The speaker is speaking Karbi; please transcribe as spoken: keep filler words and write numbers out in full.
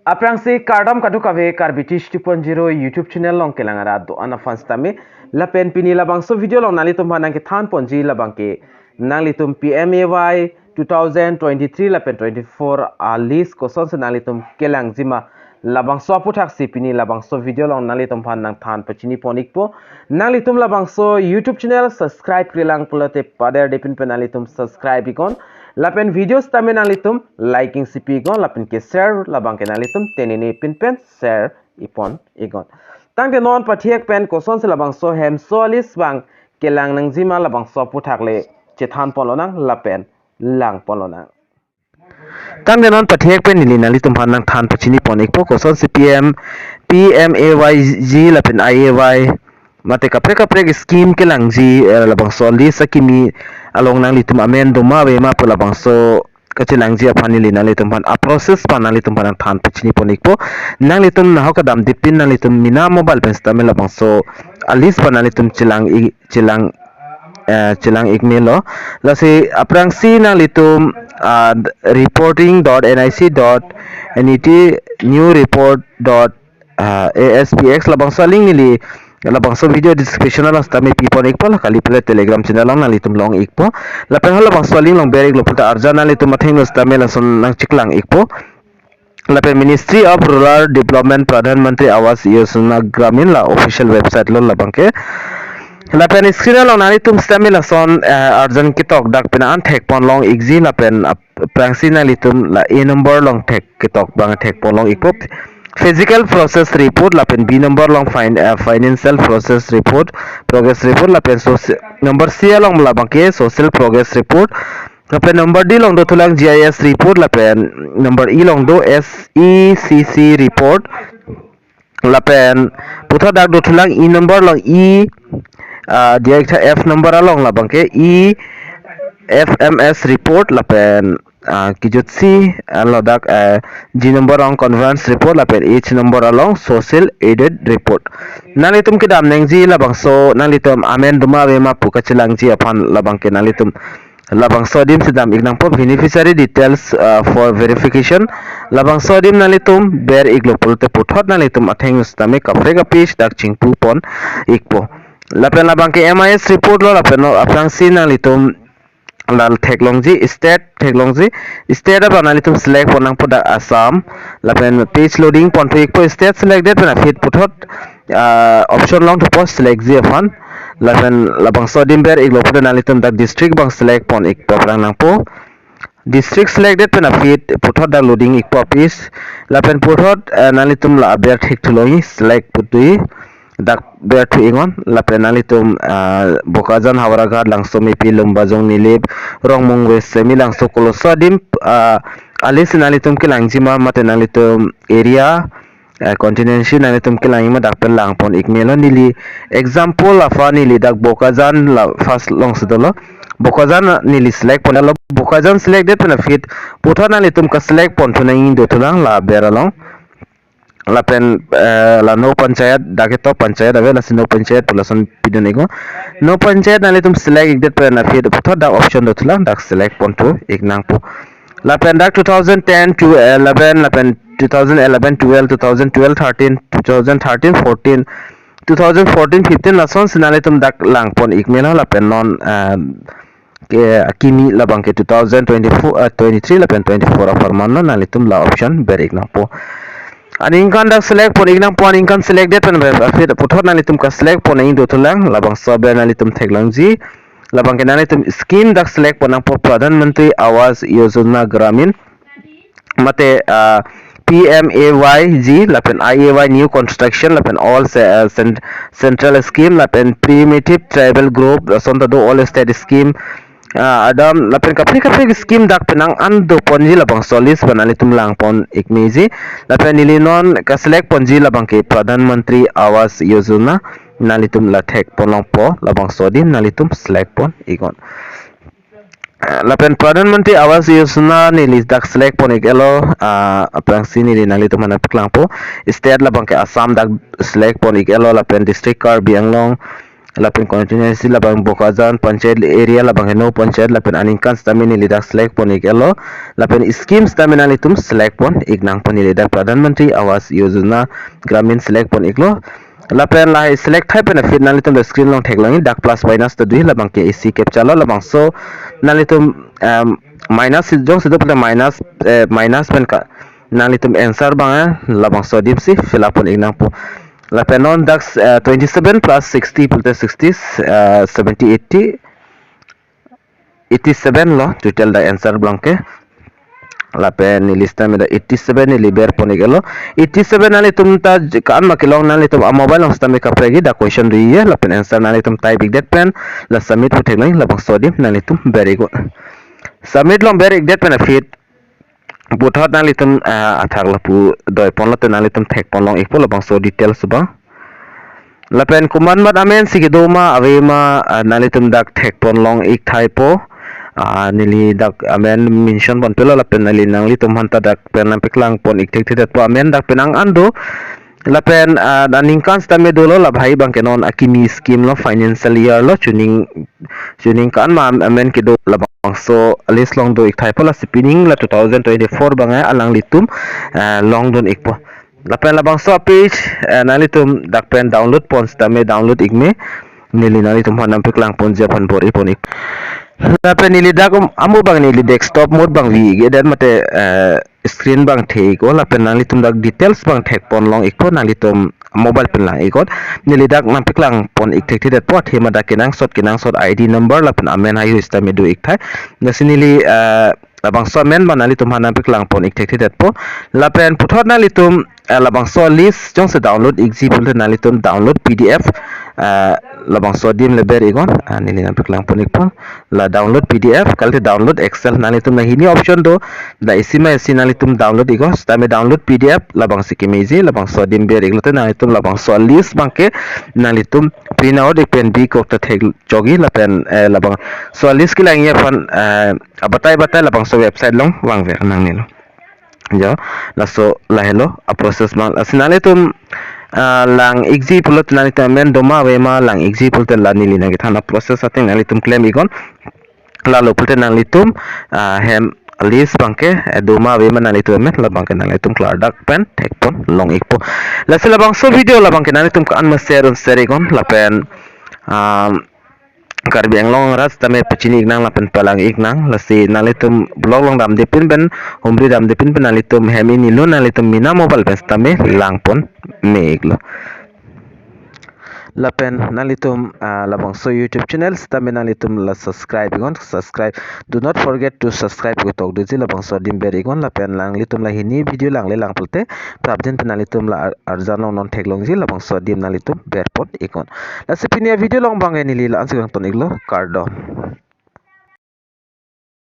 Aphrangsi kardom kadokave Karbi Tish two point zero YouTube channel along kelang arat do-an aphan sitame, lapen pini labangso video along nanglitum aphan nangkethan ponji labangke nanglitum P M A Y two thousand twenty-three lapen twenty-four a list kosonsi nanglitum kelangji ma, labangso aputhaksi pini labangso video along nanglitum aphan nangthan pachini pon ikpo. Nanglitum labangso YouTube channel subscribe-kre lang pulote paderdepin pen nanglitum subscribe iknon. Lapen video sitame nanglitum liking si pi iknon, lapen ke share labangke nanglitum tengnene pin pen share ipon iknon. Tangte non pathek pen kosonsi labangso hemso a list abang kelang nangji ma, labangso aputhak le chethan ponlonang lapen lang ponlonang. Tangte non pathek pen neli nanglitum aphan nangthan pachini pon ikpo kosonsi P M, P M A Y G lapen I A Y mate kaprek kaprek scheme kelangji, eh, labangso list akimi along nanglitum amen doma ave ma pu labangso kachelangji aphan neli nanglitum aphan a process aphan nanglitum aphan nangthan pachini pon ikpo. Nanglitum nahok kedamtepin nanglitum mena mobile pen sitame labangso a list aphan nanglitum chelang i, chelang, eh, chelang ikmelo. Lasi aphrangsi nanglitum, ah, reporting dot N I C dot N E T new report dot, ah, A S P X labangso a link neli labangso video description along sitame pi pon ikpo, la kali pulote Telegram channel along nanglitum long ikpo. Lapen halabangso a link along ber iklo pulote arjan nanglitum athengno sitame lason nangcheklang ikpo. Lapen Ministry of Rural Development Pradhan Mantri Awas Yojana Gramin la official website lo labangke. Lapen screen along nanglitum sitame lason, eh, arjan ketok dak penang an thek ponlong ikji lapen ap-, aphrangsi nanglitum la A number along thek ketok abang thek ponlong ikpo. Physical process report lapen B number along fin-, eh, financial process report, progress report lapen soci-, number C along labangke social progress report. Lapen number D along dothulang G I S report lapen number E along do S E C C report. Lapen puthot dak dothulang E number along E, ah, diak tha F number along labangke E F M S report lapen, ah, kejutsi, ah, lo dak, ah, G number along conveyance report lapen H number along social audit report. Nanglitum kedam nangji labangso nanglitum amen doma ave ma pu kachelangji aphan labangke nanglitum labangso adim si dam iknangpo beneficiary details, uh, for verification. Labangso adim nanglitum ber iklo pulote puthot nanglitum atheng sitame kaprek a page dak chingpu pon ikpo. Lapen labangke M I S report lo lapen non aphrangsi nanglitum la theklongji state theklongji state abang nanglitum select pon nangpo dak Assam. Lapen page loading ponpo ikpo state selected pen aphi puthot, ah, option along thupo select ji aphan. Lapen labangso adim ber iklo pulote nanglitum dak district abang select pon ikpo aphrang nangpo. District selected pen aphi puthot dak loading ikpo a page. Lapen puthot, eh, nanglitum la aber thek thulongji select pu tui dak ber thu iknon. Lapen nanglitum, ah, Bokajan, Howraghat, Langsomepi, Lumbajong, Nilip, Rongmung West, Semi Langso koloso adim, ah, a list nanglitum kelangji ma mate nanglitum area, eh, constituency nanglitum kelang ma dak pen lang pon ikmelo. Neli example aphan neli dak Bokajan la first alongsi dolo. Bokajan neli select ponlo, Bokajan selected pen aphi puthot nanglitum ka select pon thu nangji dothulang la aber along. Lapen, eh, la no panchayat dak ketok panchayat ave, lasi no panchayat pu lason pidun iknon. No panchayat nanglitum select ikdet pen aphi puthot dak option dothulang dak select pon thu iknangpo. Lapen dak two thousand ten to eleven, lapen two thousand eleven twelve, two thousand twelve thirteen, two thousand thirteen fourteen, two thousand fourteen fifteen lasonsi nanglitum dak lang pon ikmelo. Lapen non, ah, ke akimi labangke two thousand twenty-four, ah, twenty-three lapen twenty-four apharman lo, nanglitum la option ber iknangpo. Aningkan dak select pon iknangpo, aningkan selected pen ber aphi puthot nanglitum ka select pon nangji dothulang, labangso aber nanglitum theklongji. Labangke nanglitum scheme dak select pon nangpo Pradhan Mantri Awas Yojana Gramin mate, ah, P M A Y G lapen I A Y new construction lapen all ce-, ah, cent-, central scheme lapen primitive tribal group lason ta do all state scheme, ah, adam lapen kaprek kaprek scheme dak penang an do ponji labangso list abang nanglitum lang pon ikmeji. Lapen neli non ka select ponji labangke Pradhan Mantri Awas Yojana, nanglitum la thek ponlongpo, labangso adim nanglitum select pon iknon. Eh, lapen Pradhan Mantri Awas Yojana neli dak select pon iklo, ah, aphrangsi neli nanglitum aphan paklangpo. State labangke Assam dak select pon iklo, lapen district Karbi Anglong, lapen constituency labang Bokajan panchayat area labang Heno panchayat lapen aningkan sitame neli dak select pon ik-etlo. Lapen scheme sitame nanglitum select pon ik nangpo, neli dak Pradhan Mantri Awas Yojana Gramin select pon iklo. Lapen lahai select thai pen aphi nanglitum dak screen along theklong ik, dak plus minus ta do, labang ke isi captcha lo, labangso nanglitum, em, minus si jongsi do pulote minus, eh, minus pen ka nanglitum answer abang, eh, labangso adim si fill up pon ik nangpo. Lapen non dak, eh, twenty seven plus sixty pulote sixty, eh, seventy, eighty, eighty seven lo total dak answer abang ke. Lapen neli sitame dak eighty seven neli ber pon ik-etlo. Eighty seven nanglitum ta j-, ko-an ma kelong, nanglitum a mobile along sitame kaprek ik, dak question do ye, lapen answer nanglitum type ikdet pen la submit pu theklong ik, labangso adim nanglitum ber iknon. Submit along ber ikdet pen aphi puthot nanglitum, ah, athak lapu doi pon lote nanglitum thek pon long ikpo labangso details abang. Lapen komat mat amen si kedo ma ave ma, ah, nanglitum dak thek pon long ik thaipo. Ah, neli dak amen mention pon pelo, lapen neli nanglitum aphanta dak pen nangpeklang pon ik thekthedetpo, amen dak penang an do. Lapen, ah, aningkan sitame dolo, labang ke non akimi scheme lo, financial year lo, chuning chuning ko-an ma amen kedo, labangso list along do ik thaipo, lasi pining la two thousand twenty-four abang, eh, alanglitum, eh, longdun ikpo. Lapen labangso page, eh, nanglitum dak pen download pon sitame download ik me, neli nanglitum aphan nangpeklang ponji aphan bor-i pon ik. Lapen neli dak, um, amo abang neli desktop mode abang vi ik-etdet mate, eh, screen abang the iknon, lapen nanglitum dak details abang thek pon long ikpo, nanglitum mobile pen lang iknon. Neli dak nangpeklang pon ik thekthedetpo, athema dak kenangsot kenangsot I D number lapen amen haihui sitame do ik thai. Lasi neli, eh, labangso amen abang nanglitum aphan nangpeklang pon ik thekthedetpo. Lapen puthot nanglitum, eh, labangso list jongsi download ikji pulote nanglitum download P D F, eh, labangso adim le ber iknon. Ah, neli nangpeklang pon ikpo. La download P D F, kalite download Excel, nanglitum la hini option do, la isi ma isi nanglitum download iknon, sitame download P D F labangsi kemeji, labangso adim ber iklote nanglitum labangso list abang ke nanglitum print out ik pen bikok ta thekchokji, lapen, eh, labangso list kelangji aphan, eh, abatai batai labangso website along vangver nangnelo. Jo, laso lahelo a process abang. Lasi nanglitum, ah, lang ikji pulote nanglitum amen do ma ave ma lang ikji pulote la neli nangkethan a process ateng nanglitum klem iknon. Lalo pulote nanglitum, ah, hem list abang ke, eh, do ma ave ma nanglitum amen, labang ke nanglitum klardak pen thek pon long ikpo. Lasi labangso video labang ke nanglitum ko-an ma share un share iknon, lapen, ah, Karbi Anglong arat sitame pachini ik nang lapen palang ik nang, lasi nanglitum block along damde pin pen, humri damde pin pen nanglitum hem ini lo, nanglitum mena mobile pen sitame lang pon me iklo. Lapen nanglitum, ah, labangso YouTube channel sitame nanglitum la subscribe iknon, subscribe. Do not forget to subscribe iknon, tok doji labangso adim ber iknon, lapen nanglitum la hini video langle lang pulote prapjin pen nanglitum la ar-, arjan long non theklongji, labangso adim nanglitum ber pon iknon. Lasi pini a video along abang neli la-an si kangton iklo, kardom.